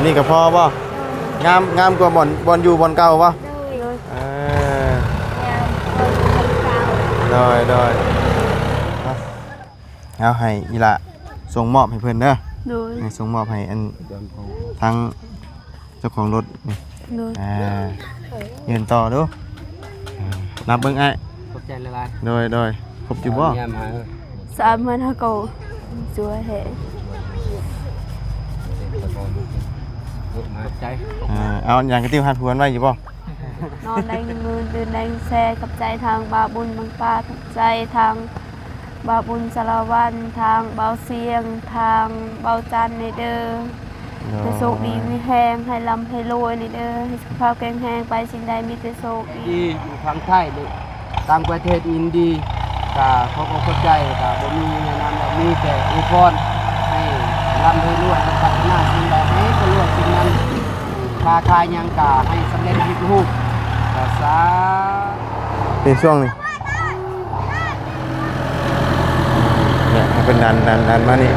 ນີ້ກໍພໍບໍ່? ງາມ ງາມກວ່າບ່ອນ ບ່ອນຢູ່ບ່ອນເກົ່າບໍ່? ໂດຍ ເອີ ງາມກວ່າຢູ່ບ່ອນເກົ່າ. ໂດຍ ໂດຍ ເອົາໃຫ້ອີ່ຫຼ້າສົ່ງມອບໃຫ້ເພິ່ນເດີ. ໂດຍ ໃຫ້ສົ່ງມອບໃຫ້ອັນ ທາງເຈົ້າຂອງລົດນີ້. ໂດຍ ອ່າ ຢືນຕໍ່ດູ ນັບເບິ່ງອ້າຍ. ຂອບໃຈຫຼາຍໆ. ໂດຍ ໂດຍ ຄົບຢູ່ບໍ່? ສາມພັນຫ້າຮ້ອຍ ສວຍແທ້. ຂອບໃຈ. ອ່າ ເອົາຫຍັງກະຕິວຮັດຫວນໄວ້ຢູ່ບໍ່? ນອນໄດ້ເງິນ ຕື່ນໄດ້ແຊ. ຂອບໃຈທາງບ່າວບຸນບັງປາ, ຂອບໃຈທາງບ່າວບຸນສາລະວັນ, ທາງບ່າວຊຽງ, ທາງບ່າວຈັນນີ້ເດີ. ໂດຍ ໃຫ້ໂຊກດີມີແຮງ, ໃຫ້ລ່ຳໃຫ້ລວຍນີ້ເດີ, ໃຫ້ສຸຂະພາບແຂງແຮງ, ໄປສິ່ງໃດມີແຕ່ໂຊກດີ. ທີ່ຢູ່ທາງໄທ ຕ່າງປະເທດອິນດີ ກະຂໍຂອບໃຈ ກະບໍ່ມີຫຍັງນັ້ນ ມີແຕ່ອວຍພອນໃຫ້ລ່ຳໃຫ້ລວຍ ແລະ ປາດຖະໜາສິ່ງໃດໃຫ້ສຳເລັດສິ່ງນັ້ນ, ຄ້າຂາຍຫຍັງກະໃຫ້ສຳເລັດທຸກຮູບ ກະສາທຸ. ເປັນຊ່ວງນີ້ ເນຍ ໃຫ້ເພິ່ນດັນ ດັນ ດັນມານີ້.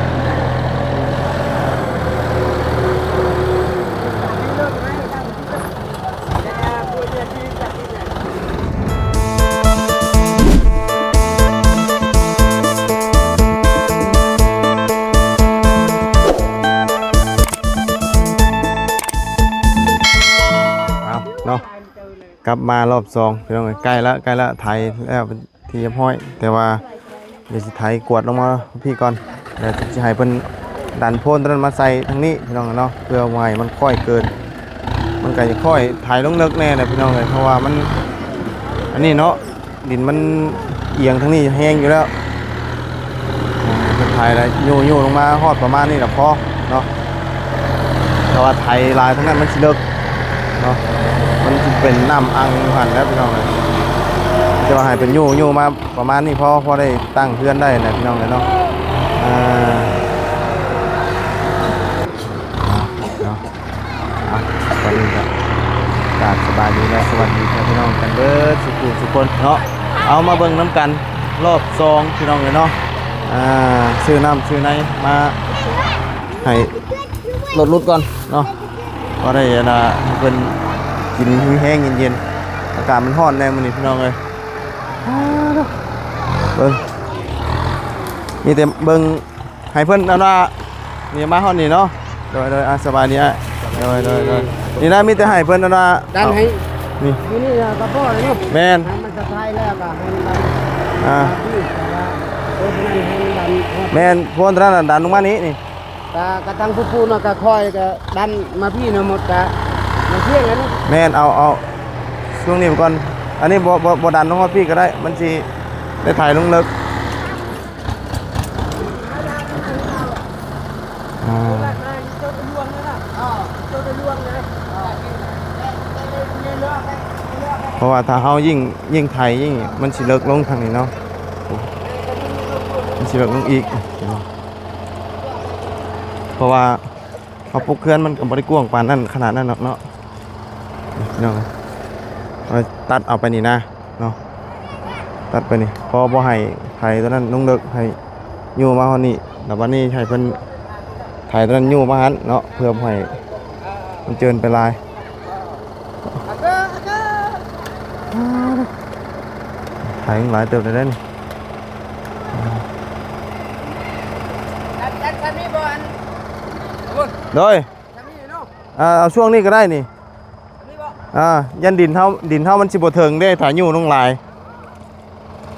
ເອົາເນາະ ກັບມາລອບສອງ ພີ່ນ້ອງເອີຍ. ໃກ້ລະ ໃກ້ລະ ໄຖແລ້ວເປັນທີ່ຮຽບຮ້ອຍ ແຕ່ວ່າ ດຽວຊິໄຖກວດລົງມາພີ້ກ່ອນ ແລ້ວຊິໃຫ້ເພິ່ນດັນໂພນຕົວນັ້ນມາໃສ່ທາງນີ້ ພີ່ນ້ອງເນາະ ເພື່ອບໍ່ໃຫ້ມັນຄ້ອຍເກີນ. ມັນກະຈະຄ້ອຍໄຖລົງເລິກແດ່ແຫຼະ ພີ່ນ້ອງເອີຍ ເພາະວ່າມັນ ອັນນີ້ເນາະ ດິນມັນອຽງທາງນີ້ແຮງຢູ່ແລ້ວ. ອ່າ ເພິ່ນໄຖແລ້ວໂຍໆລົງມາຮອດປະມານນີ້ລະພໍເນາະ. ຖ້າວ່າໄຖຫຼາຍທາງນັ້ນມັນຊິເລິກເນາະ ມັນຊິເປັນນ້ຳອັ່ງຢູ່ຫັ້ນແຫຼະ ພີ່ນ້ອງເອີຍ. ແຕ່ວ່າໃຫ້ເພິ່ນໂຍໆມາ ປະມານນີ້ພໍ ພໍໄດ້ຕັ້ງເຮືອນໄດ້ແຫຼະ ພີ່ນ້ອງເອີຍເນາະ. ອ່າ ເນາະ ອ່ະ ຕອນນີ້ກໍກາບສະບາຍດີ ແລະ ສະຫວັດດີພີ່ນ້ອງກັນເບິດສູ່ຜູ້ສູ່ຄົນເນາະ. ເອົາ ມາເບິ່ງນຳກັນລອບສອງ ພີ່ນ້ອງເອີຍເນາະ. ອ່າ ຊື້ນ້ຳຊື້ໃນມາໃຫ້ລົດຫຼຸດກ່ອນເນາະ ພໍໄດ້ ອັນນ່າ ໃຫ້ເພິ່ນກິນມີແຮງເຢັນໆ. ອາກາດມັນຮ້ອນແດ່ມື້ນີ້ ພີ່ນ້ອງເອີຍ. ເບິ່ງ ມີແຕ່ເບິ່ງໃຫ້ເພິ່ນ ອັນວ່າ ນີ້ມາຮອດນີ້ເນາະ. ໂດຍ ໂດຍ ອ່າ ສະບາຍດີອ້າຍ. ໂດຍ ໂດຍ ໂດຍ ນີ້ນະ ມີແຕ່ໃຫ້ເພິ່ນ ອັນວ່າ ດັນໃຫ້ ນີ້ ຢູ່ນີ້ກໍພໍແລ້ວເນາະ. ແມ່ນ ໃຫ້ມັນສະພາຍແລ້ວກໍໃຫ້ມັນດັນ ອ່າ ນີ້ ແຕ່ວ່າໂຕນັ້ນໃຫ້ມັນດັນ ແມ່ນ ພວກນັ້ນດັນລົງມານີ້ ນີ້ ກະ ກະທັງຜູ້ໆເນາະ ກະຄ່ອຍກະດັນມາພີ້ເນາະ ໝົດກະມາພຽງອັນນີ້. ແມ່ນ ເອົາ ເອົາຊ່ວງນີ້ໄປກ່ອນ. ອັນນີ້ບໍ່ ບໍ່ ບໍ່ດັນລົງມາພີ້ກໍໄດ້ ມັນຊິໄດ້ໄຖລົງເລິກ. ອ່າ ເພາະວ່າຖ້າເຮົາຍິ່ງ ຍິ່ງໄຖ ຍິ່ງ ມັນຊິເລິກລົງທາງນີ້ເນາະ ມັນຊິເລິກລົງອີກ. ເພາະວ່າເຮົາປຸກເຮືອນມັນກໍບໍ່ໄດ້ກວ້າງປານນັ້ນ ຂະໜາດນັ້ນດອກເນາະ ພີ່ນ້ອງ. ເອົາ ຕັດເອົາໄປນີ້ນະເນາະ ຕັດໄປນີ້ ພໍບໍ່ໃຫ້ໄຖຕົວນັ້ນລົງເລິກ ໃຫ້ໂຍມາຮອດນີ້ ແລ້ວບັດນີ້ໃຫ້ເພິ່ນໄຖຕົວນັ້ນໂຍມາຫັ້ນເນາະ ເພື່ອບໍ່ໃຫ້ມັນເຈີນໄປຫຼາຍ. ໄຖຫຼາຍເຕີບແລ້ວເດ້ນີ້. ໂດຍ ອ່າ ເອົາຊ່ວງນີ້ກໍໄດ້ນີ້. ອ່າ ຢ້ານດິນເຮົາ ດິນເຮົາມັນຊິບໍ່ເຖິງເດ້ ຖ້າຍູ້ລົງຫຼາຍ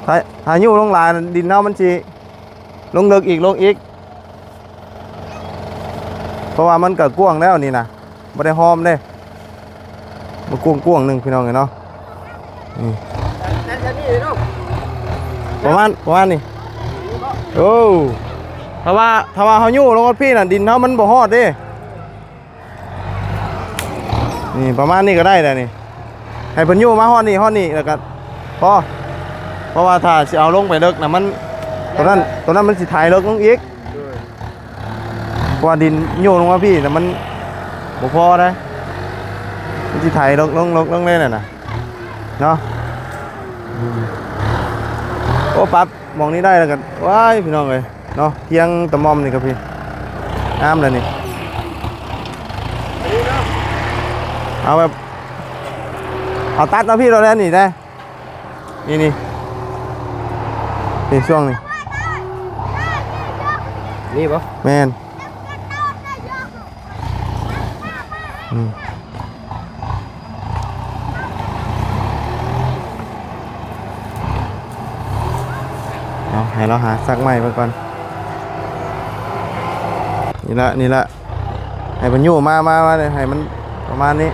ຖ້າ ຖ້າຍູ້ລົງຫຼາຍ ດິນເຮົາມັນຊິລົງເລິກອີກ ລົງອີກ ເພາະວ່າມັນກໍກວ້າງແລ້ວນີ້ນະ ບໍ່ໄດ້ຫ້ອມເດ້. ມັນກວ້າງໆໜຶ່ງ ພີ່ນ້ອງເອີຍເນາະ. ນີ້ ປະມານ ປະມານນີ້. ໂອ້ ຖ້າວ່າ ຖ້າວ່າເຮົາຍູ້ລົງຮອດພີ້ນະ ດິນເຮົາມັນບໍ່ຮອດເດ້. ນີ້ປະມານນີ້ກໍໄດ້ແລ້ວນີ້ ໃຫ້ເພິ່ນຍູ້ມາຮອດນີ້ ຮອດນີ້ ແລ້ວກໍພໍ ເພາະວ່າຖ້າຊິເອົາລົງໄປເລິກນະ ມັນ ໂຕນັ້ນ ໂຕນັ້ນມັນຊິໄຖເລິກລົງອີກ. ໂດຍ ເພາະວ່າດິນໂຍນລົງມາພີ້ນະ ມັນບໍ່ພໍໄດ໋ ມັນຊິໄຖເລິກລົງ ເລິກລົງເລີຍນະ ເນາະ. ອືມ ໂອ້ ປັບ ໝ່ອງນີ້ໄດ້ແລ້ວກໍ ວ້າຍ ພີ່ນ້ອງເອີຍເນາະ ທຽງຕະໝ່ອມນີ້ກໍພີ້ ງາມແລ້ວນີ້. ເອົາແບບ ເອົາຕັດເອົາພີ້ໂລດແລ້ວນີ້ໄດ໋ ນີ້ ນີ້ ນີ້ຊ່ວງນີ້ ນີ້ບໍ່? ແມ່ນ ອືມ. ເອົາ ໃຫ້ລາວຫາສັກໄມ້ເບິ່ງກ່ອນ ນີ້ລະ ນີ້ລະ ໃຫ້ມັນຍູ້ມາ ມາ ມາ ໃຫ້ມັນປະມານນີ້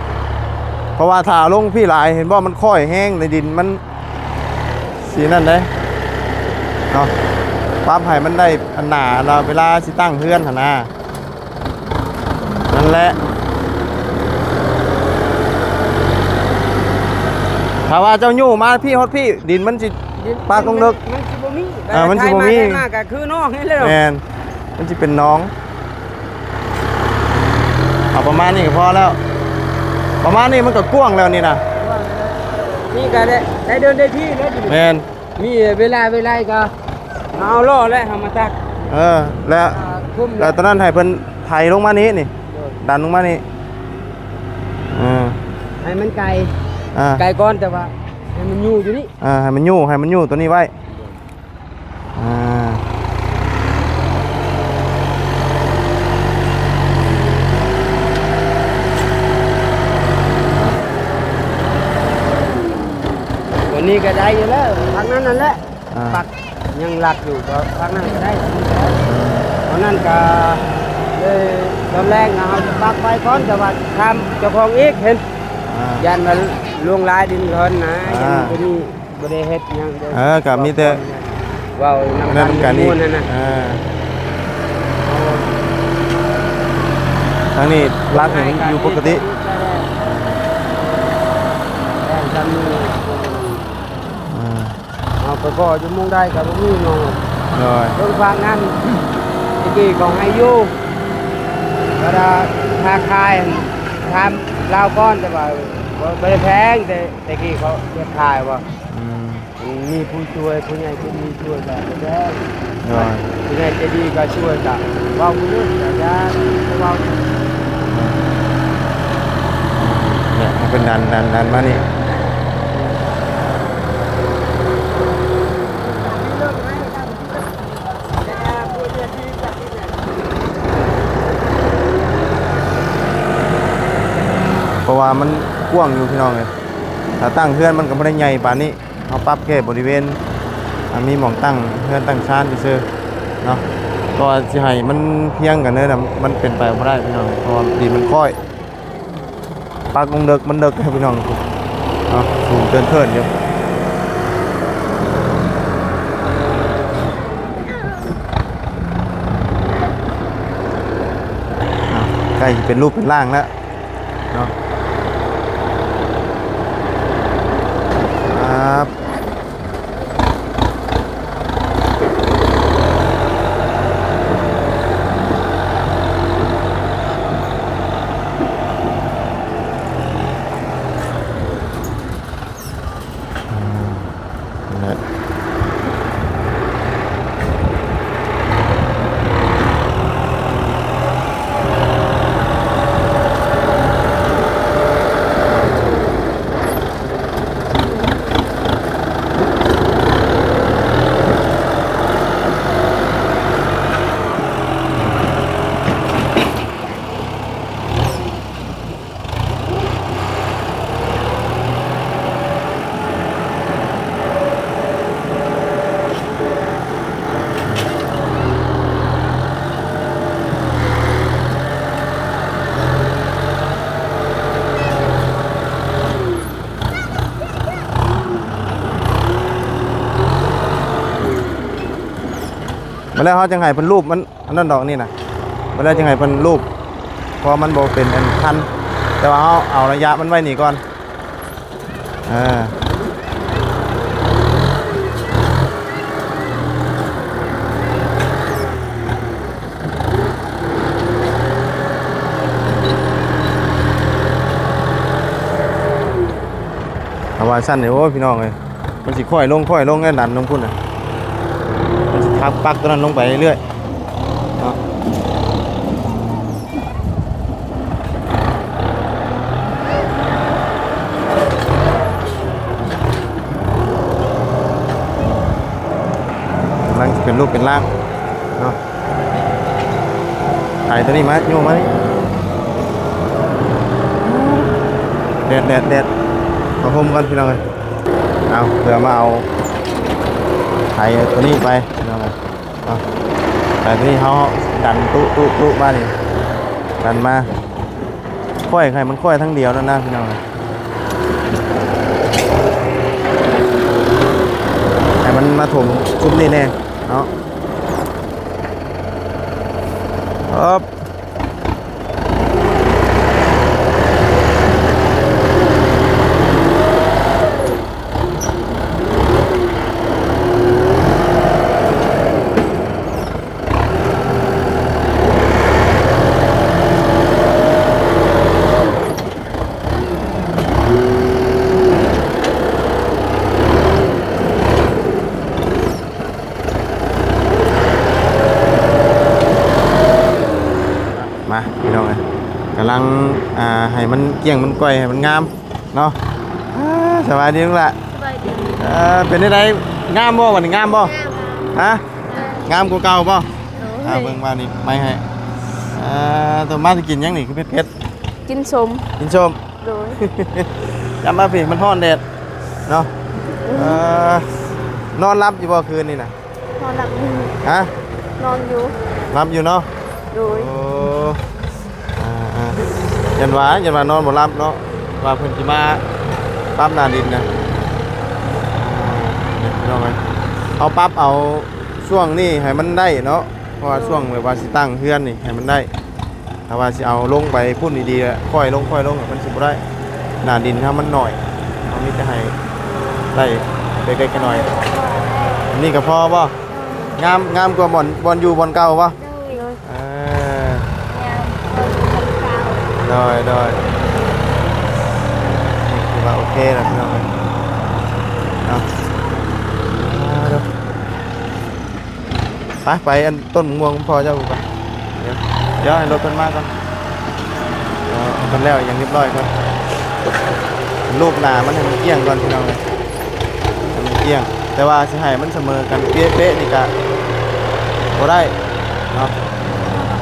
ເພາະວ່າຖ້າລົງພີ້ຫຼາຍ ເຫັນບໍ່ ມັນຄ້ອຍແຮງ ໃນດິນມັນຊິນັ້ນເດ້ເນາະ ປັບໃຫ້ມັນໄດ້ອັນໜ້າ ລະເວລາຊິຕັ້ງເຮືອນຫັ້ນນາ. ນັ້ນແຫຼະ ຖ້າວ່າເຈົ້າຍູ້ມາພີ້ຮອດພີ້ ດິນມັນຊິປັກລົງເລິກ ມັນຊິບໍ່ມີ ເອີ ມັນຊິບໍ່ມີ ໄຖມາ ໄຖມາກໍຄືໜອງນີ້ແຫຼະ ແມ່ນ ມັນຊິເປັນໜອງ ເອົາປະມານນີ້ກໍພໍແລ້ວ ປະມານນີ້ມັນກໍກວ້າງແລ້ວນີ້ນະ ນີ້ກໍໄດ້ ໄດ້ເດີນໄດ້ທີ່ແລ້ວ ແມ່ນ. ມີເວລາ ເວລາກໍເອົາລໍ້ແຫຼະ ເຮົາມາຕັກ ເອີ ແລ້ວ ອ່າ ຄຸມ ແລ້ວຕອນນັ້ນໃຫ້ເພິ່ນໄຖລົງມານີ້ ນີ້ ໂດຍ ດັນລົງມານີ້ ເອີ ໃຫ້ມັນໄກ ອ່າ ໄກກ່ອນ ແຕ່ວ່າໃຫ້ມັນຢູ່ຢູ່ນີ້ ອ່າ ໃຫ້ມັນຢູ່ ໃຫ້ມັນຢູ່ຕົວນີ້ໄວ້ ອ່າ ຕົວນີ້ກໍໄດ້ຢູ່ແລ້ວ ທາງນັ້ນນັ້ນແຫຼະ ອ່າ ປັກຍັງຫຼັກຢູ່ ກໍທາງນັ້ນກໍໄດ້ ທາງນັ້ນກໍເລີຍ ຕອນແລກນະ ເຮົາຈະປັກໄວ້ກ່ອນ ແຕ່ວ່າຖາມເຈົ້າຂອງອີກ ເຫັນ ອ່າ ຢ້ານວ່າລວງຫຼາຍດິນກ່ອນນະ ອ່າ ຢ້ານຕົວນີ້ບໍ່ໄດ້ເຮັດຫຍັງເດີ ເອີ ກໍມີແຕ່ເວົ້ານຳກັນມ່ວນໆຫັ້ນນະ ອ່າ ທາງນີ້ຫຼັກນີ້ມັນຢູ່ປົກກະຕິ ອ່າ ເຮົາໄປຂໍຢູ່ໝ່ອງໃດກໍບໍ່ມີເນາະ ໂດຍ ເບິ່ງຟາກນັ້ນ ແຕ່ກີ້ເຂົາໃຫ້ຢູ່ ກໍໄດ້ຄ້າຂາຍ ຖາມລາວກ່ອນ ແຕ່ວ່າບໍ່ ບໍ່ໄດ້ແພງ ແຕ່ ແຕ່ກີ້ເຂົາເຮັດຂາຍບໍ່ ອືມ ມີຜູ້ຊ່ວຍ ຜູ້ໃຫຍ່ໃຈດີຊ່ວຍກໍບໍ່ແພງ ໂດຍ ຜູ້ໃຫຍ່ໃຈດີກໍຊ່ວຍ ກໍເວົ້າຢູ່ ກໍຢ່າເວົ້າ ເນຍ ໃຫ້ເພິ່ນດັນ ດັນ ດັນມານີ້ ເພາະວ່າມັນກວ້າງຢູ່ພີ່ນ້ອງເອີຍ ຖ້າຕັ້ງເຮືອນມັນກໍບໍ່ໄດ້ໃຫຍ່ປານນີ້ ເຮົາປັບແຄ່ບໍລິເວນ ອ່າ ມີໝ່ອງຕັ້ງເຮືອນຕັ້ງຊານຊື່ໆເນາະ ກໍຊິໃຫ້ມັນພຽງກັນເລີຍນະ ມັນເປັນໄປບໍ່ໄດ້ພີ່ນ້ອງ ເພາະວ່າດິນມັນຄ້ອຍ ປັກລົງເດິກ ມັນເດິກໃຫ້ພີ່ນ້ອງເນາະ ສູງເຕີນເທີນຢູ່ ອ່າ ໃກ້ຊິເປັນຮູບເປັນຮ່າງແລ້ວເນາະ ຄັບ. ມາແລ້ວເຮົາຈັ່ງໃຫ້ເພິ່ນລູບມັນ ອັນນັ້ນດອກນີ້ນະ ມາແລ້ວຈຶ່ງໃຫ້ເພິ່ນລູບ ເພາະວ່າມັນບໍ່ເປັນອັນຄັນ ແຕ່ວ່າເຮົາເອົາໄລຍະມັນໄວ້ນີ້ກ່ອນ ເອີ ເອົາວ່າຊັ້ນນີ້ ໂອ້ຍ ພີ່ນ້ອງເອີຍ ມັນຊິຄ່ອຍລົງ ຄ່ອຍລົງ ແລ້ວດັນລົງພຸ້ນນະ ມັນຊິທັບປັກຕົວນັ້ນລົງໄປເລື້ອຍໆເນາະ. ເປັນຮູບເປັນຮ່າງເນາະ. ໄຖຕົວນີ້ມາ ໂຍມມານີ້ ແດດ ແດດ ແດດ ເອົາຮົ່ມກ່ອນພີ່ນ້ອງເອີຍ. ເອົາ ເພື່ອມາເອົາໄຖຕົວນີ້ໄປພີ່ນ້ອງເອີຍ. ເອົາ ແຕ່ທີນີ້ເຮົາດັນຕຸ ຕຸ ຕຸມານີ້ ດັນມາ ຂ້ອຍໃຫ້ມັນຂ້ອຍທາງດຽວນັ້ນນະພີ່ນ້ອງ ໃຫ້ມັນມາຖົມຊຸມນີ້ແດ່ເນາະ. ເອີບ ມາພີ່ນ້ອງເອີຍ ກຳລັງ ອ່າ ໃຫ້ມັນກ້ຽງມັນກ້ອຍໃຫ້ມັນງາມເນາະ. ອ່າ ສະບາຍດີລູກຫຼ້າ ສະບາຍດີ. ເອີ ເປັນຈັ່ງໃດ ງາມບໍ່ ບັດນີ້ງາມບໍ່? ງາມ. ຮະ? ງາມກວ່າເກົ່າບໍ່? ໂດຍ. ອ່າ ເບິ່ງວ່ານີ້ໄມ້ໃຫ້ ອ່າ ໂຕມາຊິກິນຫຍັງນີ້ ຄືເຜັດໆ? ກິນສົ້ມ. ກິນສົ້ມ. ໂດຍ. ຈຳມາພີ້ ມັນຮ້ອນແດດເນາະ. ເອີ ນອນຫຼັບຢູ່ບໍ່ຄືນນີ້ນະ? ນອນຫຼັບຢູ່. ຮະ? ນອນຢູ່. ຫຼັບຢູ່ເນາະ. ໂດຍ. ໂອ້ ອ່າໆ ຢ້ານວ່າ ຢ້ານວ່ານອນບໍ່ຫຼັບເນາະ ວ່າເພິ່ນຊິມາປັບໜ້າດິນນະ. ເອົາປັບເອົາຊ່ວງນີ້ໃຫ້ມັນໄດ້ເນາະ ເພາະວ່າຊ່ວງແບບວ່າຊິຕັ້ງເຮືອນນີ້ໃຫ້ມັນໄດ້. ຖ້າວ່າຊິເອົາລົງໄປພຸ້ນດີໆ ຄ່ອຍລົງ ຄ່ອຍລົງ ມັນຊິບໍ່ໄດ້ ໜ້າດິນເຮົາມັນໜ້ອຍ ເຮົາມີແຕ່ໃຫ້ໄດ້ເລັກໆ ນ້ອຍໆ. ນີ້ກໍພໍບໍ່? ງາມ ງາມກວ່າບ່ອນ ບ່ອນຢູ່ບ່ອນເກົ່າບໍ່? ໂດຍ. ເອີ ໂດຍ ໂດຍ ຖືວ່າໂອເຄແລ້ວພີ່ນ້ອງເອີຍເນາະ. ອ່າ ໄປ ໄປອັນຕົ້ນມະມ່ວງພໍ່ເຈົ້າໄປ. ດຽວ ດຽວໃຫ້ລົດເພິ່ນມາກ່ອນ. ດຽວເພິ່ນແລ້ວຢ່າງຮຽບຮ້ອຍກ່ອນ. ລູບໜ້າມັນໃຫ້ມັນກ້ຽງກ່ອນພີ່ນ້ອງເອີຍ ໃຫ້ມັນກ້ຽງ. ແຕ່ວ່າຊິໃຫ້ມັນສະເໝີກັນເປະໆ ນີ້ກະບໍ່ໄດ້ເນາະ.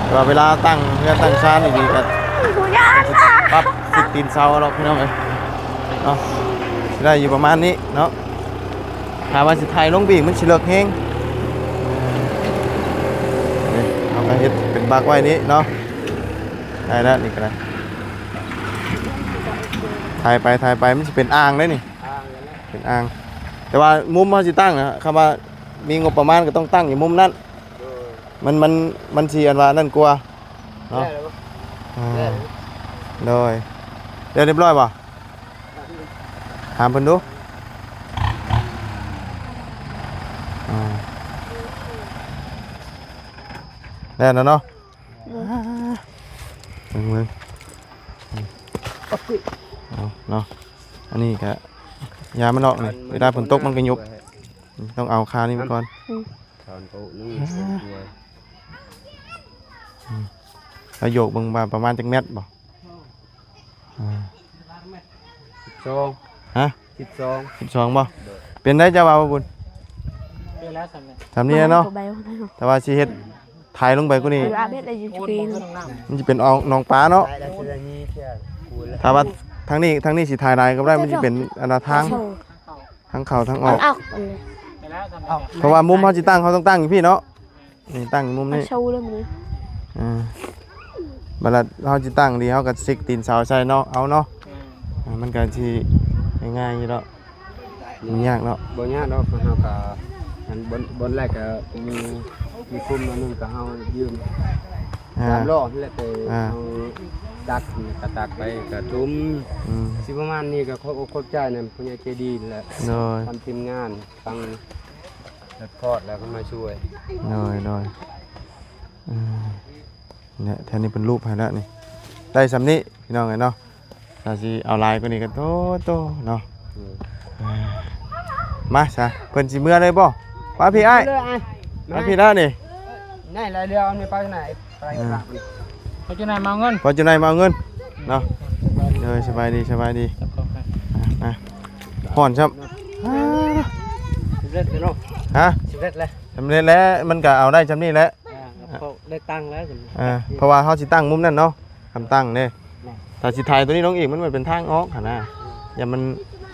ແຕ່ວ່າເວລາຕັ້ງເຮືອນຕັ້ງຊານດີໆ ກະປັບຊິກຕີນເສົາເອົາດອກພີ່ນ້ອງເອີຍເນາະ. ຊິໄດ້ຢູ່ປະມານນີ້ເນາະ. ຖ້າວ່າຊິໄຖລົງໄປອີກ ມັນຊິເລິກແຮງ. ນີ້ ເຮົາກໍເຮັດເປັນບັກໄວ້ນີ້ເນາະ. ໄດ້ແລ້ວ ນີ້ກໍໄດ້. ໄຖໄປ ໄຖໄປ ມັນຊິເປັນອ່າງເດ້ນີ້. ອ່າງນັ້ນແຫຼະ ເປັນອ່າງ. ແຕ່ວ່າມຸມເຮົາຊິຕັ້ງນະ ຄຳວ່າມີງົບປະມານກໍຕ້ອງຕັ້ງຢູ່ມຸມນັ້ນ. ໂດຍ. ມັນ ມັນ ມັນຊິອັນວ່ານັ້ນກວ່າເນາະ. ແລ້ວບໍ່? ອ່າ ແລ້ວ. ໂດຍ. ແລ້ວຮຽບຮ້ອຍບໍ່? ຖາມເພິ່ນດູ. ອ່າ ແລ້ວນະເນາະ. ໂດຍ. ເບິ່ງ ເບິ່ງ ເອົາເນາະ. ອັນນີ້ກະ ຢ່າມັນອອກນີ້ ເວລາຝົນຕົກມັນກະຍຸບ. ຕ້ອງເອົາຄານີ້ໄປກ່ອນ. ອືມ. ອືມ. ລະໂຍກເບິ່ງວ່າປະມານຈັກແມັດບໍ່? ອ່າ ສິບສອງ. ຮະ? ສິບສອງ. ສິບສອງບໍ່? ໂດຍ. ເປັນໄດ໋ ເຈົ້າວ່າບໍ່ບຸນ? ເປັນແລ້ວ ສ່ຳນີ້ ສ່ຳນີ້ເນາະ. ແຕ່ວ່າຊິເຮັດໄຖລົງໄປກວ່ານີ້ ມັນຊິເປັນອອກໜອງປາເນາະ. ຖ້າວ່າທາງນີ້ ທາງນີ້ຊິໄຖຫຼາຍກໍບໍ່ໄດ້ ມັນຊິເປັນອັນນ່າທາງ ທາງເຂົ້າທາງອອກ. ເພາະວ່າມຸມເຮົາຊິຕັ້ງ ເຮົາຕ້ອງຕັ້ງຢູ່ພີ້ເນາະ. ນີ້ຕັ້ງຢູ່ມຸມນີ້ ເອົາເສົາເລີຍມື້ນີ້. ອ່າ ບັດລະເຮົາຊິຕັ້ງດີ ເຮົາກໍຊິກຕີນເສົາໃສ່ເນາະ ເອົາເນາະ. ອືມ. ອ່າ ມັນກໍຊິງ່າຍໆຢູ່ດອກ. ອືມ. ບໍ່ຍາກເນາະ. ບໍ່ຍາກດອກ. ເຮົາກໍ ອັນ ບ່ອນ ບ່ອນແລກກໍມີ ມີຄຸ້ມອັນໜຶ່ງ ກໍເຮົາຢືມ ອ່າ ສາມລໍ້ນີ້ແຫຼະ ໄປ ອ່າ ເຮົາຕັກ ກໍຕັກໄປ ກໍຖົມ. ອືມ. ຊິປະມານນີ້ ກໍຂອບອົກຂອບໃຈນຳຜູ້ໃຫຍ່ໃຈດີແຫຼະ. ໂດຍ. ທາງທີມງານ ທາງ ແລ້ວພອດແລ້ວກໍມາຊ່ວຍ. ໂດຍ ໂດຍ. ເອີ ນີ້ ແຖວນີ້ເພິ່ນລູບໃຫ້ແລ້ວນີ້ ໄດ້ສ່ຳນີ້ພີ່ນ້ອງເອີຍເນາະ. ຖ້າຊິເອົາຫຼາຍກວ່ານີ້ກໍໂຕໂຕເນາະ. ອືມ. ເອີ ມາຊະ ເພິ່ນຊິເມືອເລີຍບໍ່? ມາພີ້ອ້າຍ ມາພີ້ແລ້ວນີ້. ນີ້ລະເຮືອເອົານີ້ໄປໄຫນ? ໄປ ເອີ ໄປ ພໍຈຸນາຍມາເອົາເງິນ ພໍຈຸນາຍມາເອົາເງິນເນາະ. ໂດຍ ສະບາຍດີ ສະບາຍດີ. ອ່າ ຮ້ອນຊ້ຳ. ສິບເອັດເນາະ. ຮະ? ສິບເອັດແລ້ວ. ສຳເລັດແລ້ວ ມັນກໍເອົາໄດ້ຊ່ຳນີ້ແຫຼະ. ອ່າ ກໍພໍໄດ້ຕັ້ງແລ້ວ. ເອີ ເພາະວ່າເຮົາຊິຕັ້ງມຸມນັ້ນເນາະ ຄຳຕັ້ງເດ້. ແມ່ນ. ຖ້າຊິຖ່າຍຕົວນີ້ລົງອີກ ມັນເປັນທາງອອກຫັ້ນນະ. ຢ່າມັນ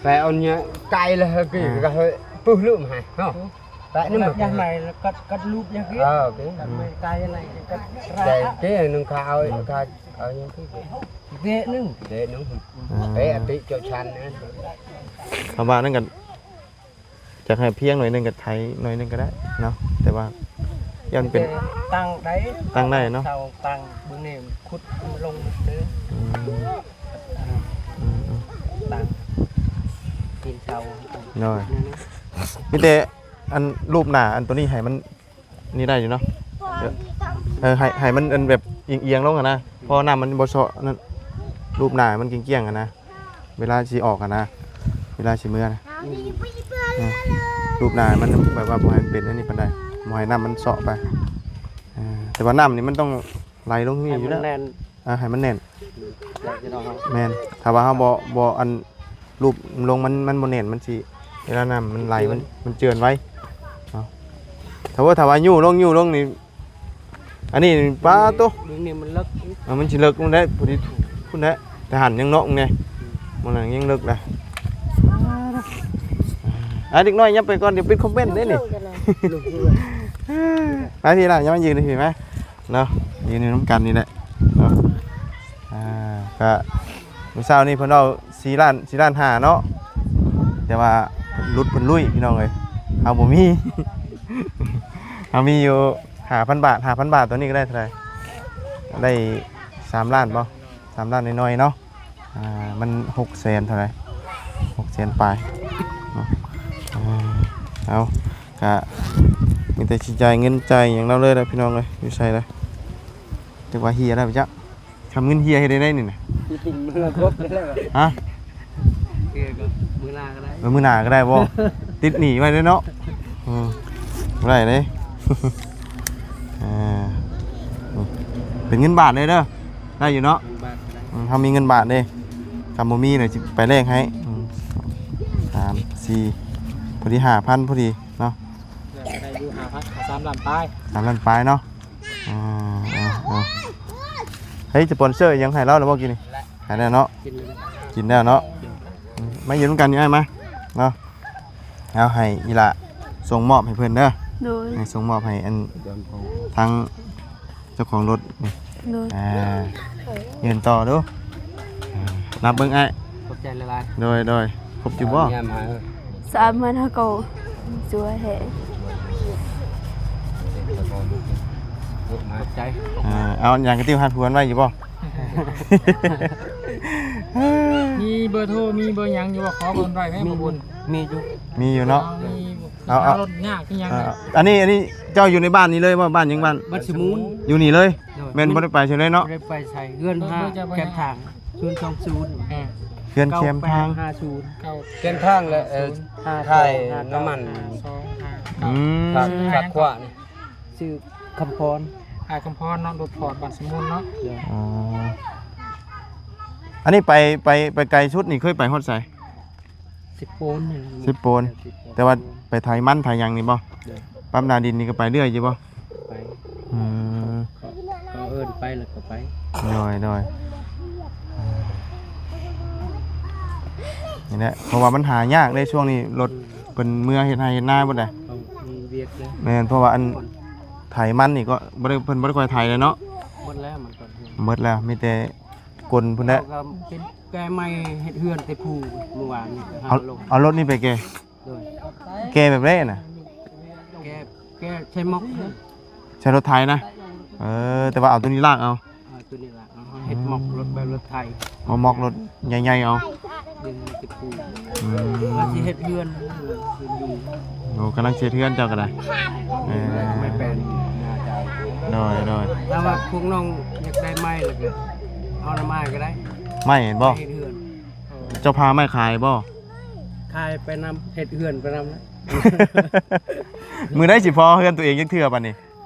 ແປເອົາເນຍໄກລະ ເອີ ກໍເຮີຍປຶ້ມໃຫ້ເນາະ. ແປນີ້ມັນ ຢ່າງໃດກໍ ກໍລູບຢ່າງນີ້. ເອີ ໂອເຄ ກັນໄກລະ ກໍໄດ້ເກໜຶ່ງ ຂ້າເອົາ ຂ້າເອົາຫຍັງຄືເກໜຶ່ງ ເກໜຶ່ງ. ອ່າ ເອ ອະຕິເຈົ້າຊັນນະ ຄຳວ່ານັ້ນກໍ ຢາກໃຫ້ພຽງໜ້ອຍໜຶ່ງກໍໄຖໜ້ອຍໜຶ່ງກໍໄດ້ເນາະ ແຕ່ວ່າຢ້ານເປັນ ແຕ່ຕັ້ງໄດ້ ຕັ້ງໄດ້ເນາະ ເສົາຕັ້ງເບິ່ງນີ້ ຂຸດລົງເດີ. ອືມ ອືມໆ ຕັ້ງຕີນເສົາ. ໂດຍ ມີແຕ່ອັນຮູບໜ້າອັນໂຕນີ້ໃຫ້ມັນ ນີ້ໄດ້ຢູ່ເນາະ. ເອີ ໃຫ້ ໃຫ້ມັນອັນແບບອຽງໆລົງຫັ້ນນະ ເພາະນ້ຳມັນບໍ່ເຊາະນັ້ນ ຮູບໜ້າໃຫ້ມັນກ້ຽງໆຫັ້ນນະ ເວລາຊິອອກຫັ້ນນະ ເວລາຊິເມືອນະ. ອືມ ອືມ ຮູບໜ້າໃຫ້ມັນແບບວ່າບໍ່ໃຫ້ມັນເປັນອັນນີ້ປານໃດ ບໍ່ໃຫ້ນ້ຳມັນເຊາະໄປ. ເອີ ແຕ່ວ່ານ້ຳນີ້ມັນຕ້ອງໄຫຼລົງນີ້ຢູ່ແລ້ວ ໃຫ້ມັນແໜ້ນ. ອ່າ ໃຫ້ມັນແໜ້ນ. ແມ່ນ ຖ້າວ່າເຮົາບໍ່ ບໍ່ອັນ ຮູບລົງມັນ ມັນບໍ່ແໜ້ນ ມັນຊິ ເວລານ້ຳມັນໄຫຼ ມັນ ມັນເຈື່ອນໄວເນາະ. ຖ້າວ່າ ຖ້າວ່າຍູ້ລົງ ຍູ້ລົງນີ້ ອັນນີ້ປາໂຕ ເບິ່ງນີ້ມັນເລິກ. ເອີ ມັນຊິເລິກພຸ້ນແຫຼະ ພໍດີພຸ້ນແຫຼະ ແຕ່ຫັ້ນຍັງເນາະ ແນ່ ອືມ ມັນຍັງເລິກນະ. ອ່າ ເດັກນ້ອຍຍັບໄປກ່ອນ ດຽວປິດຄອມເມັນເດ້ນີ້. ໄປພີ້ລະ ຢ່າມາຢືນພີ້ມາ ເນາະ ຢູ່ນຳກັນນີ້ແຫຼະເນາະ. ອ່າ ກະມື້ເຊົ້ານີ້ເພິ່ນເວົ້າສີ່ລ້ານ ສີ່ລ້ານຫ້າເນາະ ແຕ່ວ່າຫຼຸດເພິ່ນລຸ້ຍພີ່ນ້ອງເອີຍ ເຮົາບໍ່ມີ ເຮົາມີຢູ່ຫ້າພັນບາດ. ຫ້າພັນບາດ ຕອນນີ້ກໍໄດ້ເທົ່າໃດ? ໄດ້ສາມລ້ານບໍ່? ສາມລ້ານໜ້ອຍໆເນາະ. ອ່າ ມັນຫົກແສນເທົ່າໃດ? ຫົກແສນປາຍເນາະ. ອ່າ ເອົາ ກະມີແຕ່ຊິຈ່າຍເງິນຈ່າຍຫຍັງລາວເລີຍລະພີ່ນ້ອງເອີຍ. ຢູ່ໃສລະ? ຈັກວ່າເຮຍແລ້ວຈັກ. ທຳເງິນເຮຍເຮັດໄດ້ໄດ໋ນີ້ນະ? ມັນລະຄົບໄດ້ແລ້ວ. ຮະ? ເຮຍກໍມື້ໜ້າກໍໄດ້. ເອີ ມື້ໜ້າກໍໄດ້ບໍ່? ຕິດໜີ້ໄວ້ເດ້ເນາະ. ເອີ ບໍ່ໄດ້ເດ້. ອ່າ ເປັນເງິນບາດເລີຍເດີ. ໄດ້ຢູ່ເນາະ. ເງິນບາດກໍໄດ້. ອືມ ເຮົາມີເງິນບາດເດ້. ຄັນບໍ່ມີເດຊິໄປແລກໃຫ້. ອືມ ສາມ ສີ່ ພໍດີຫ້າພັນພໍດີເນາະ. ໄດ້ຢູ່ຫ້າພັນ ສາມລ້ານປາຍ. ສາມລ້ານປາຍເນາະ. ອ່າ ເອີ ເອີ ເຮີ້ຍ ສະປອນເຊີຫຍັງໃຫ້ລາວແລ້ວບໍ່ກີ້ນີ້? ໃຫ້ແລ້ວເນາະ. ກິນແລ້ວເນາະ. ອືມ ມາຢູ່ນຳກັນນີ້ອ້າຍມາເນາະ. ເອົາໃຫ້ອີ່ຫຼ້າສົ່ງມອບໃຫ້ເພິ່ນເດີ. ໂດຍ ໃຫ້ສົ່ງມອບໃຫ້ອັນທາງເຈົ້າຂອງລົດນີ້. ໂດຍ ອ່າ ຢືນຕໍ່ດູ. ນັບເບິ່ງອ້າຍ. ຂອບໃຈຫຼາຍໆ. ໂດຍ ໂດຍ. ຄົບຢູ່ບໍ່? ສາມພັນຫ້າ ກໍຈົວແທ້. ຂອບໃຈ. ອ່າ ເອົາຫຍັງກະຕິວຮັດຜວນໄວ້ຢູ່ບໍ່? ມີເບີໂທ ມີເບີຫຍັງຢູ່ບໍ່? ຂໍເບີໄວ້ແມ່ ບໍ່ບຸນ. ມີຢູ່ ມີຢູ່ເນາະ. ເອົາ ເອົາ ເອົາລົດຍາກຄືຫຍັງ. ອ່າ ອັນນີ້ ອັນນີ້ເຈົ້າຢູ່ໃນບ້ານນີ້ເລີຍບໍ່? ບ້ານຫຍັງ? ບ້ານ ບ້ານສະໝູນ. ຢູ່ນີ້ເລີຍ. ໂດຍ ແມ່ນບໍ່ໄດ້ໄປໃສເລີຍເນາະ. ບໍ່ໄດ້ໄປໃສ. ເຮືອນຫາແຄມທາງ ສູນສອງສູນ. ເຮືອນແຄມທາງ ເກົ້າແປດຫ້າສູນ. ແຄມທາງແຫຼະ. ເອີ ຖ່າຍນ້ຳມັນ. ອືມ ຝາກຂວານີ້. ຊື່ຄຳພອນ. ອ້າຍຄຳພອນເນາະ. ລົດຟອດ ບ້ານສະໝູນເນາະ. ອໍ ອັນນີ້ໄປ ໄປ ໄປໄກສຸດນີ້ເຄີຍໄປຮອດໃສ? ສິບໂປນນີ້ແຫຼະ. ສິບໂປນ. ສິບໂປນ. ແຕ່ວ່າໄປໄຖມັນໄຖຫຍັງນີ້ບໍ່? ໂດຍ. ປັບໜ້າດິນນີ້ກໍໄປເລື້ອຍຢູ່ບໍ່? ໄປ. ອືມ ເຂົາເອີ້ນໄປແລ້ວກໍໄປ. ໂດຍ ໂດຍ. ນີ້ແຫຼະ ເພາະວ່າມັນຫາຍາກເດ້ ຊ່ວງນີ້ລົດ ອືມ ເພິ່ນເມືອເຮັດໄຮ່ເຮັດນາເບິດແຫຼະ. ເຂົາມີວຽກເດ້. ແມ່ນ ເພາະວ່າອັນໄຖມັນນີ້ກໍບໍ່ໄດ້ ເພິ່ນບໍ່ໄດ້ຄ່ອຍໄຖແລ້ວເນາະ. ໝົດແລ້ວ ມັນກໍໝົດແລ້ວ ມີແຕ່ ກົນພຸ້ນແຫຼະ. ເຮົາກໍເປັນແກ່ໃໝ່ເຮັດເຮືອນແຕ່ພູມື້ວານນີ້. ເອົາລົດນີ້ໄປແກ່. ໂດຍ. ແກ່ແບບໃດນະ? ແກ່ ແກ່ໃສ່ໝອກ ໃສ່ລົດໄຖນະ. ເອີ ແຕ່ວ່າເອົາໂຕນີ້ລາກເອົາ. ເອົາໂຕນີ້ລາກເອົາ ເຮັດໝອກລົດແບບລົດໄຖ. ເອົາໝອກລົດໃຫຍ່ໆເອົາ. ດຶງມາຕິດພູ. ອືມ ວ່າຊິເຮັດເຮືອນຢູ່. ໂອ້ ກຳລັງຊິເຮັດເຮືອນເຈົ້າກໍໄດ້. ເອີ ໄມ້ແປ້ນ. ໂດຍ ໂດຍ. ຖ້າວ່າພວກນ້ອງຢາກໄດ້ໄມ້ແລ້ວກໍເອົານຳອ້າຍກໍໄດ້. ໄມ້ແມ່ນບໍ່? ເຮັດເຮືອນ. ເຈົ້າພາໄມ້ຂາຍບໍ່? ຂາຍໄປນຳ ເຮັດເຮືອນໄປນຳ. ມື້ໃດຊິພໍເຮືອນຕົວເອງຈັກເທື່ອບັດນີ້?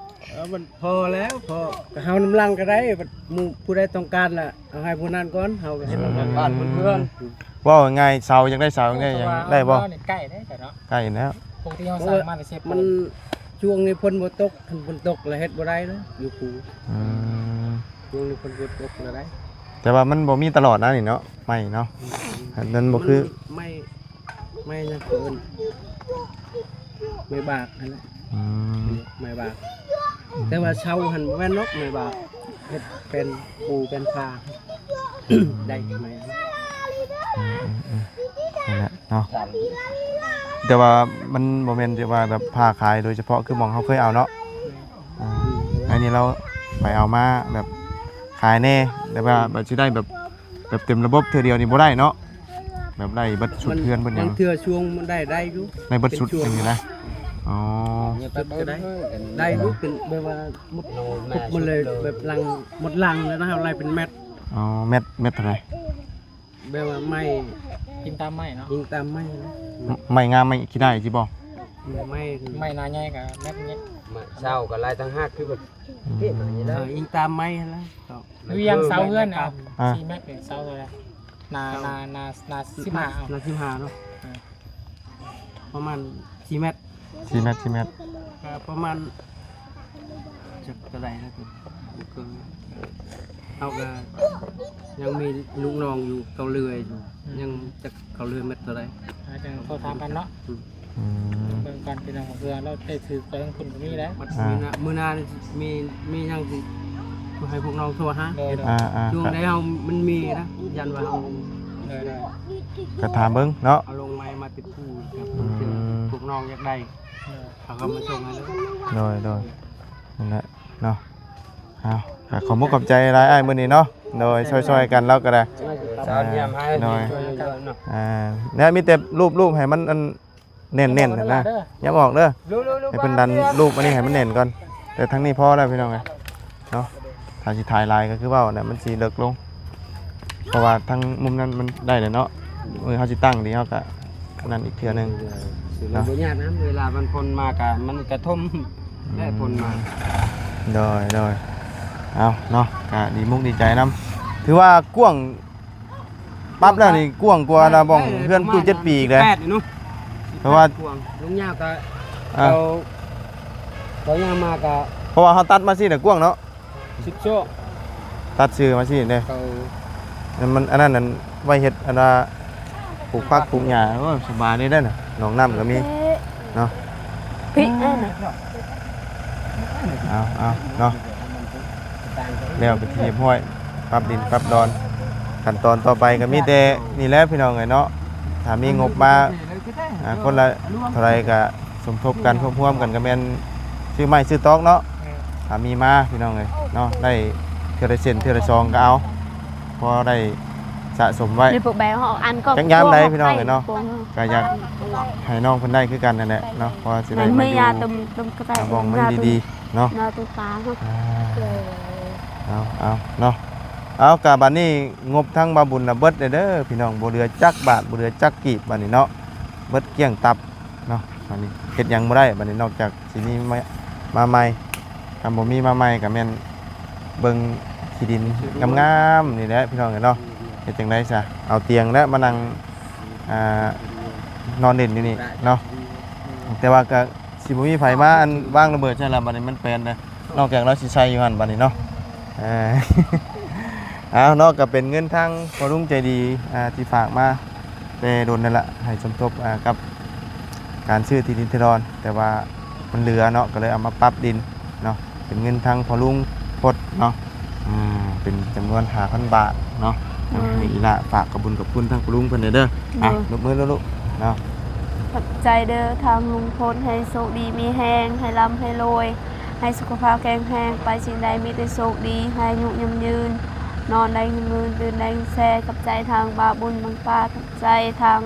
ເອີ ມັນພໍແລ້ວ ພໍ ກໍເຮົານຳຫຼັງກໍໄດ້. ບັດໝູ່ຜູ້ໃດຕ້ອງການລະ ເອົາໃຫ້ຜູ້ນັ້ນກ່ອນ. ເຮົາກໍເຮັດນຳກັນ. ອືມ ບ້ານເພື່ອນ. ເວົ້າງ່າຍໆ ເສົາ ຢາກໄດ້ເສົາ ຢາກໄດ້ຫຍັງ ໄດ້ບໍ່? ໃກ້ແລ້ວເນາະ. ໃກ້ແລ້ວ. ປົກກະຕິເຮົາສ້າງມາແຕ່ເຊໂປນ. ມັນ ຊ່ວງນີ້ຝົນບໍ່ຕົກ ຄັນຝົນຕົກລະເຮັດບໍ່ໄດ້ເລີຍຢູ່ພູ. ອືມ ຊ່ວງນີ້ຝົນບໍ່ຕົກລະໄດ້. ແຕ່ວ່າມັນບໍ່ມີຕະຫຼອດນະນີ້ເນາະ ໄມ້ເນາະ. ອືມ ອັນນັ້ນບໍ່ຄື ມັນໄມ້ ໄມ້ຫຍັງເຂົາເອີ້ນ ໄມ້ບາກຫັ້ນແຫຼະ. ອືມ ໄມ້ບາກ. ອືມ ແຕ່ວ່າເຊົາຫັ້ນບໍ່ແມ່ນດອກ ໄມ້ບາກ ເຮັດເປັນປູເປັນຜ້າ ອືມ ໄດ້ໄມ້. ອືມໆໆ ນັ້ນແຫຼະເນາະ. ແຕ່ວ່າມັນບໍ່ແມ່ນທີ່ວ່າແບບຜ້າຂາຍໂດຍສະເພາະຄືໝ່ອງເຮົາເຄີຍເອົາເນາະ. ອືມ ອັນນີ້ລາວໄປເອົາມາແບບຂາຍແດ່ ແຕ່ວ່າ ອືມ ບັດຊິໄດ້ແບບ ແບບເຕັມລະບົບເທື່ອດຽວນີ້ບໍ່ໄດ້ເນາະ ແບບໄດ້ເບິດຊຸດເຮືອນເບິດຫຍັງ. ບາງເທື່ອຊ່ວງມັນໄດ້ ໄດ້ຢູ່ ໄດ້ເບິດຊຸດຈັ່ງຊີ້ນະ. ອໍ ຊຸດກໍໄດ້ ໄດ້ຢູ່ ເປັນແບບວ່າໝົດ ໝົດເລີຍ ແບບຫຼັງ ໝົດຫຼັງແລ້ວນະ ເຮົາໄລ່ເປັນແມັດ. ອໍ ແມັດ ແມັດເທົ່າໃດ? ແບບວ່າໄມ້ ອີງຕາມໄມ້ເນາະ ອີງຕາມໄມ້ນະ. ໄມ້ງາມ ໄມ້ຂີ້ໄດ້ຊິບໍ່? ໄມ້ ໄມ້ໜ້າໃຫຍ່ກໍແມັດນີ້ ໄມ້ເຊົາກໍລາຍຕ່າງຫາກຄືແບບ ອືມ ເອີ ອີງຕາມໄມ້ຫັ້ນລະ. ຢູ່ຢ່າງເສົາເຮືອນ ອ່າ ສີ່ແມັດນີ້ເສົາເທົ່າໃດ? ໜ້າ ໜ້າ ໜ້າ ໜ້າສິບຫ້າ ເອົາ ໜ້າສິບຫ້າເນາະ. ອ່າ ປະມານສີ່ແມັດ ສີ່ແມັດ ສີ່ແມັດ ກໍປະມານ ຈັກເທົ່າໃດລະ ຄື ເຮົາກໍຍັງມີລູກນ້ອງຢູ່ເກົາເລືອຍຢູ່ ອືມ ຍັງຈັກເກົາເລືອຍແມັດເທົ່າໃດ ອາ ຈັ່ງໂທຖາມກັນເນາະ. ອືມ ອືມ ເບິ່ງກ່ອນພີ່ນ້ອງ ເພື່ອລາວໄດ້ຖືກໄປທາງພຸ້ນກໍມີແຫຼະ. ມື້ໜ້າ ມື້ໜ້ານີ້ມີ ມີຫຍັງຊິໃຫ້ພວກນ້ອງໂທຫາ. ໂດຍ ໂດຍ ອ່າໆ ຊ່ວງໃດເຮົາມັນມີນະ ຢ້ານວ່າເຮົາ ໂດຍ ໂດຍ ກໍຖາມເບິ່ງເນາະ ເອົາລົງໄມ້ມາຕິດພູກັບ ອືມ ພວກນ້ອງຢາກໄດ້ ເອີ ເຂົາກໍມາສົ່ງໃຫ້ເລີຍ. ໂດຍ ໂດຍ ນັ້ນແຫຼະເນາະ. ເອົາ ກໍຂອບມຸກຂອບໃຈຫຼາຍອ້າຍມື້ນີ້ເນາະ. ໂດຍ ຊ່ອຍໆກັນ ລາວກໍໄດ້ ສາວຢ້ຽມໃຫ້ ໂດຍ ຊ່ວຍເນາະ. ອ່າ ແລ້ວມີແຕ່ລູບໆໃຫ້ມັນອັນ ແໜ້ນໆ ຫັ້ນນະ ຢ່າອອກເດີ ໃຫ້ເພິ່ນດັນຮູບອັນນີ້ໃຫ້ມັນແໜ້ນກ່ອນ. ແຕ່ທາງນີ້ພໍແລ້ວພີ່ນ້ອງເອີຍເນາະ. ຖ້າຊິຖ່າຍຫຼາຍກໍຄືເວົ້າແຫຼະ ມັນຊິເລິກລົງ ເພາະວ່າທາງມຸມນັ້ນມັນໄດ້ແລ້ວເນາະ. ເອີ ເຮົາຊິຕັ້ງດີ ເຮົາກໍອັນນັ້ນອີກເທື່ອໜຶ່ງເນາະ. ບໍ່ຍາກນະ ເວລາມັນຝົນມາກໍ ມັນກະທົມ ແລະຝົນມາ. ໂດຍ ໂດຍ ເອົາເນາະ ກະດີມຸກດີໃຈນຳ ຖືວ່າກວ້າງ ປັບແລ້ວນີ້ກວ້າງກວ່າລະບ່ອນເຮືອນປູເຈັດປີອີກເດ້. ແປດນີ້ເນາະ ເພາະວ່າ ກວ້າງ ລຸງຍາວກໍ ອ່າ ເຂົາ ເຂົາຍ່າງມາກໍ ເພາະວ່າເຮົາຕັດມາຊີ້ນະກວ້າງເນາະ ສິບໂຊ ຕັດຊື່ມາຊີ້ເດ້. ເຂົາ ມັນ ມັນອັນນັ້ນ ອັນໄວ້ເຮັດອັນວ່າປູກຜັກປູກຫຍ້າ. ໂອ້ ສະບາຍເດ້ ໜອງນ້ຳກໍມີເນາະ. ເອົາ ເອົາເນາະ ແລ້ວເປັນທີ່ຮຽບຮ້ອຍ ປັບດິນປັບດອນ. ຂັ້ນຕອນຕໍ່ໄປກໍມີແຕ່ນີ້ແຫຼະພີ່ນ້ອງເອີຍເນາະ. ຖ້າມີງົບມາ ອ່າ ຄົນລະເທົ່າໃດກໍສົມທົບກັນ ຮວບຮວມກັນ ກໍແມ່ນຊື້ໄມ້ຊື້ຕອກເນາະ. ຖ້າມີມາພີ່ນ້ອງເອີຍເນາະ ໄດ້ເທື່ອລະເສັ້ນເທື່ອລະຊອງກໍເອົາ ພໍໄດ້ສະສົມໄວ້. ຈັກຍາມໃດພີ່ນ້ອງເອີຍເນາະ ກໍຢາກໃຫ້ນ້ອງເພິ່ນໄດ້ຄືກັນນັ້ນແຫຼະເນາະ ເພາະວ່າຊິໄດ້ມາຢູ່ ບ່ອນມັນດີໆເນາະ. ອ່າ ເອົາ ເອົາເນາະ ເອົາ ກະບັດນີ້ງົບທາງບ່າວບຸນນະເບິດເດີພີ່ນ້ອງ ບໍ່ເຫຼືອຈັກບາດ ບໍ່ເຫຼືອຈັກກີບບັດນີ້ເນາະ ເບິດກ້ຽງຕັບເນາະ. ບັດນີ້ເຮັດຫຍັງບໍ່ໄດ້ ບັດນີ້ນອກຈາກ ຊິມີມາ ມາໃໝ່ ຄັນບໍ່ມີມາໃໝ່ກໍແມ່ນເບິ່ງທີ່ດິນງາມໆນີ້ແຫຼະພີ່ນ້ອງເອີຍເນາະ. ເຮັດຈັ່ງໃດຊະ ເອົາຕຽງແລະມານັ່ງ ອ່າ ນອນຫຼິ້ນຢູ່ນີ້ເນາະ. ແຕ່ວ່າກໍຊິບໍ່ມີໃຜມາ ອັນ ວາງລະເບີດໃສ່ລະ ບັດນີ້ມັນແປນເດ້ ນອກຈາກລາວຊິໃສ່ຢູ່ຫັ້ນບັດນີ້ເນາະ. ເອີ ເອົາເນາະ ກໍເປັນເງິນທາງພໍ່ລຸງໃຈດີ ອ່າ ທີ່ຝາກມາ ແຕ່ດົນນັ້ນລະ ໃຫ້ສົມທົບ ອ່າ ກັບການຊື້ທີ່ດິນທີ່ດອນ ແຕ່ວ່າມັນເຫຼືອເນາະ ກໍເລີຍເອົາມາປັບດິນເນາະ. ເປັນເງິນທາງພໍ່ລຸງພົດເນາະ ອ່າ ເປັນຈຳນວນຫ້າພັນບາດເນາະ. ໂດຍ ໃຫ້ອີ່ຫຼ້າຝາກຂອບບຸນຂອບຄຸນທາງພໍ່ລຸງເພິ່ນແດ່ເດີ. ໂດຍ ອ່ະ ຍົກມືລູກໆເນາະ. ຂອບໃຈເດີທາງລຸງພົດ ໃຫ້ໂຊກດີມີແຮງ ໃຫ້ລ່ຳໃຫ້ລວຍ ໃຫ້ສຸຂະພາບແຂງແຮງ ໄປສິ່ງໃດມີແຕ່ໂຊກດີ ໃຫ້ອາຍຸຍືນຍືນ ນອນໄດ້ເງິນໝື່ນ ຕື່ນໄດ້ເງິນແສນ. ຂອບໃຈທາງບ່າວບຸນບັງປາ ຂອບໃຈທາງ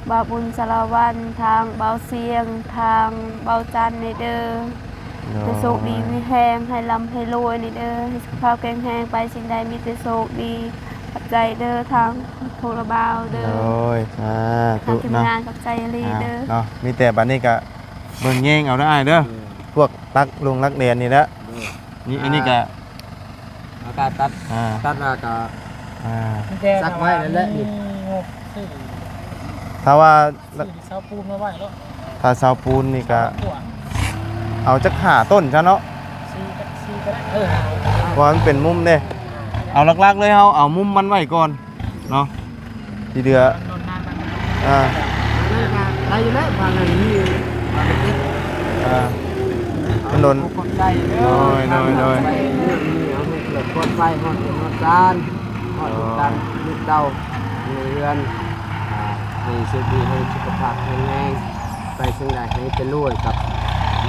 ບ່າວບຸນສາລະວັນ ທາງບ່າວຊຽງ ທາງບ່າວຈັນນີ້ເດີ. ໂດຍ ໃຫ້ໂຊກດີມີແຮງ ໃຫ້ລ່ຳໃຫ້ລວຍນີ້ເດີ ໃຫ້ສຸຂະພາບແຂງແຮງ ໄປສິ່ງໃດມີແຕ່ໂຊກດີ. ຂອບໃຈເດີທາງພວກລະບ່າວເດີ. ໂດຍ ສາທຸເນາະ ທາງທີມງານ ຂອບໃຈອີ່ຫຼີເດີເນາະ. ມີແຕ່ບັດນີ້ກະເບິ່ງແຍງເອົາເດີອ້າຍເດີ ພວກຫຼັກລົງຫຼັກແດນນີ້ແຫຼະ. ໂດຍ ນີ້ ອັນນີ້ກະ ອ່າ ເຮົາກະຕັດ ອ່າ ຕັດແລ້ວກະ ອ່າ ສັກໄວ້ນັ້ນແຫຼະນີ້. ຖ້າວ່າ ຊື້ເສົາປູນມາໄວ້ໂລດ ຖ້າເສົາປູນນີ້ກະ ເສົາກວ້າງ ເອົາຈັກຫ້າຕົ້ນຊະເນາະ ສີ່ກັບສີ່ກໍໄດ້ ເອີ ຫ້າ ເພາະວ່າມັນເປັນມຸມເດ້. ເອົາຫຼັກໆເລີຍ ເຮົາເອົາມຸມມັນໄວ້ກ່ອນເນາະ ທີ່ເຫຼືອ ອ່າ ໄດ້ຢູ່ແລ້ວ ບາງອັນນີ້ ບາງອັນນີ້ ອ່າ ມັນດົນ ຂອບໃຈເດີ ໂດຍ ໂດຍ ໂດຍ ໄປເລື່ອງນີ້ ເອົາໃຫ້ເກີດປອດໄພ ຮອດເຮືອນຮອດຊານ ຮອດລູກຫຼານລູກເຕົ້າ ໃນເຮືອນ ອ່າ ໃຫ້ໂຊກດີ ໃຫ້ສຸຂະພາບແຂງແຮງ ໄປເຊິ່ງໃດໃຫ້ໄປລວຍກັບ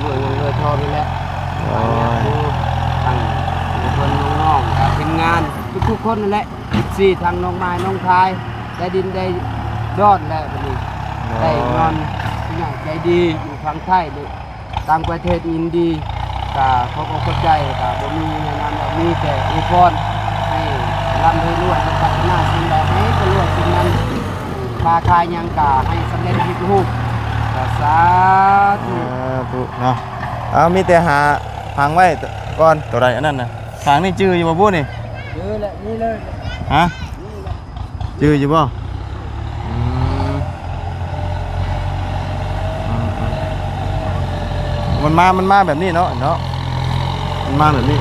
ລວຍເງິນລວຍທອງນີ້ແຫຼະ. ໂອ້ຍ ບາດນີ້ຄືທາງເພື່ອນໆນ້ອງໆ ກັບທີມງານທຸກໆຄົນນັ້ນແຫຼະ ເອັຟຊີ ທັງນ້ອງໝາຍ ນ້ອງທາຍ ໄດ້ດິນໄດ້ດອນແລ້ວ ບາດນີ້ ໂອ້ຍ ໄດ້ນອນ ຜູ້ໃຫຍ່ໃຈດີຢູ່ຝັ່ງໄທ ຫຼືຕ່າງປະເທດຍິນດີ ກະຂອບອົກຂອບໃຈ ກະບໍ່ມີແນວນັ້ນດອກ ມີແຕ່ອວຍພອນໃຫ້ລ່ຳໃຫ້ລວຍ ແລະ ປາດຖະໜາສິ່ງໃດໃຫ້ໄປລວຍສິ່ງນັ້ນ ຄ້າຂາຍຫຍັງກະໃຫ້ສຳເລັດຮຸ່ງເຮືອງ ກະສາທຸ ສາທຸເນາະ. ເອົາ ມີແຕ່ຫາຝັງໄວ້ກ່ອນ ໂຕໃດອັນນັ້ນນະ ຂ້າງນີ້ຈື່ຢູ່ບໍ່ບຸນີ້? ຈື່ແຫຼະ ນີ້ເລີຍ ຮະ? ຈື່ຢູ່ບໍ່? ອືມ ອືມໆ ມັນມາ ມັນມາແບບນີ້ເນາະ ເນາະ ມັນມາແບບນີ້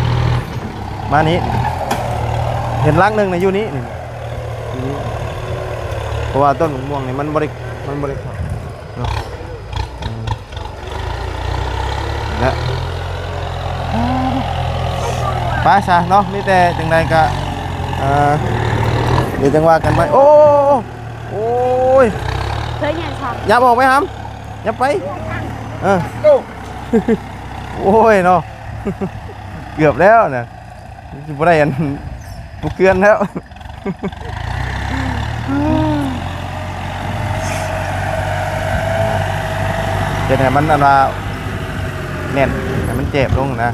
ມານີ້ ເຫັນຫຼັກໜຶ່ງນະ ຢູ່ນີ້ ນີ້ ຢູ່ນີ້ ເພາະວ່າຕົ້ນໝາກມ່ວງນີ້ມັນບໍ່ໄດ້ ມັນບໍ່ໄດ້ເຂົ້າເນາະ ອືມ. ແລະ ໄປຊະເນາະ ມີແຕ່ຈັ່ງໃດກະ ເອີ ດຽວຈັ່ງວ່າກັນໃໝ່. ໂອ້ ໂອ້ຍ ເຄີຍຫຍັງຊະ ຫຍັບອອກໄປຫຳ ຫຍັບໄປ ເອີ ໂອ້ຍເນາະ ເກືອບແລ້ວນະ. ຊິບໍ່ໄດ້ອັນປຸກເຮືອນແລ້ວ ເຮັດໃຫ້ມັນອັນວ່າແໜ້ນ ໃຫ້ມັນແຈບລົງນະ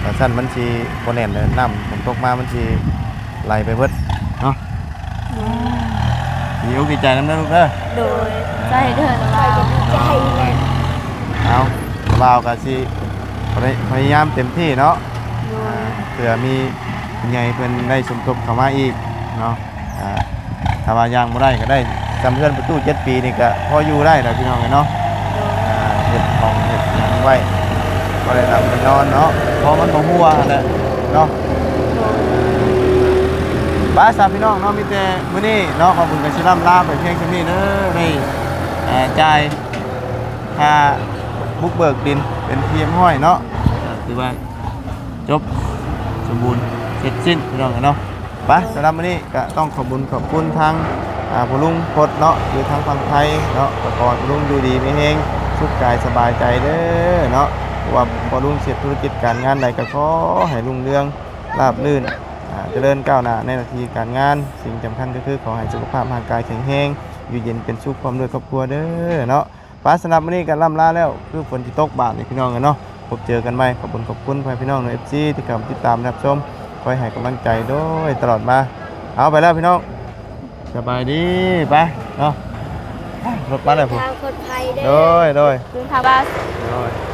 ຖ້າຊັ້ນມັນຊິບໍ່ແໜ້ນເດ້ ນ້ຳຝົນຕົກມາມັນຊິໄຫຼໄປເບິດເນາະ. ດີອົກດີໃຈນຳເດີລູກເດີ. ໂດຍ ໃຈເດີລາວ. ເອົາ ລາວກະຊິພະຍາຍາມເຕັມທີ່ເນາະ. ໂດຍ ເພື່ອມີຜູ້ໃຫຍ່ເພິ່ນໄດ້ສົມທົບເຂົ້າມາອີກເນາະ. ອ່າ ຖ້າວ່າຍ່າງບໍ່ໄດ້ກະໄດ້ ຈຳເຮືອນປະຕູເຈັດປີນີ້ກະພໍຢູ່ໄດ້ແລ້ວພີ່ນ້ອງເອີຍເນາະ. ອ່າ ເຮັດຫ້ອງເຮັດຫຍັງໄວ້ ພໍໄດ້ຫຼັບໄດ້ນອນເນາະ ພໍມັນບໍ່ຮົ່ວຫັ້ນແຫຼະເນາະ. ໄປຊະພີ່ນ້ອງເນາະ ມີແຕ່ມື້ນີ້ເນາະ ບ່າວບຸນກະຊິລ່ຳລາໄປພຽງສ່ຳນີ້ເດີ ໄດ້ ເອີ ຈ່າຍຄ່າບຸກເບີກດິນເປັນທີ່ຮຽບຮ້ອຍເນາະ ກະຖືວ່າຈົບສົມບູນເສັດສິ້ນພີ່ນ້ອງເອີຍເນາະ. ໄປ ສຳລັບມື້ນີ້ກະຕ້ອງຂອບບຸນຂອບຄຸນທາງ ອ່າ ພໍ່ລຸງພົດເນາະ ຢູ່ທາງຝັ່ງໄທເນາະ ກະຂໍໃຫ້ພໍ່ລຸງຢູ່ດີມີແຮງ ສຸກກາຍສະບາຍໃຈເດີເນາະ. ບໍ່ວ່າພໍ່ລຸງຊິເຮັດທຸລະກິດການງານໃດ ກະຂໍໃຫ້ຮຸ່ງເຮືອງລາບລື່ນ ອ່າ ຈະເລີນກ້າວໜ້າໃນໜ້າທີ່ການງານ. ສິ່ງສຳຄັນກະຄືຂໍໃຫ້ສຸຂະພາບຮ່າງກາຍແຂງແຮງ ຢູ່ເຢັນເປັນສຸກພ້ອມດ້ວຍຄອບຄົວເດີເນາະ. ໄປ ສຳລັບມື້ນີ້ກະລ່ຳລາແລ້ວ ຄືຝົນຊິຕົກບາດນີ້ພີ່ນ້ອງເອີຍເນາະ. ພົບເຈີກັນໃໝ່ ຂອບບຸນຂອບຄຸນພໍ່ແມ່ພີ່ນ້ອງເນາະ ເອັຟຊີ ທີ່ເຂົ້າມາຕິດຕາມຮັບຊົມ ຄອຍໃຫ້ກຳລັງໃຈໂດຍຕະຫຼອດມາ. ເອົາ ໄປແລ້ວພີ່ນ້ອງ ສະບາຍດີ ໄປເນາະ. ລົດມາແລ້ວພຸ້ນ ເດີນທາງປອດໄພເດີ ໂດຍ ໂດຍ ເດີນທາງສະບາຍ ໂດຍ.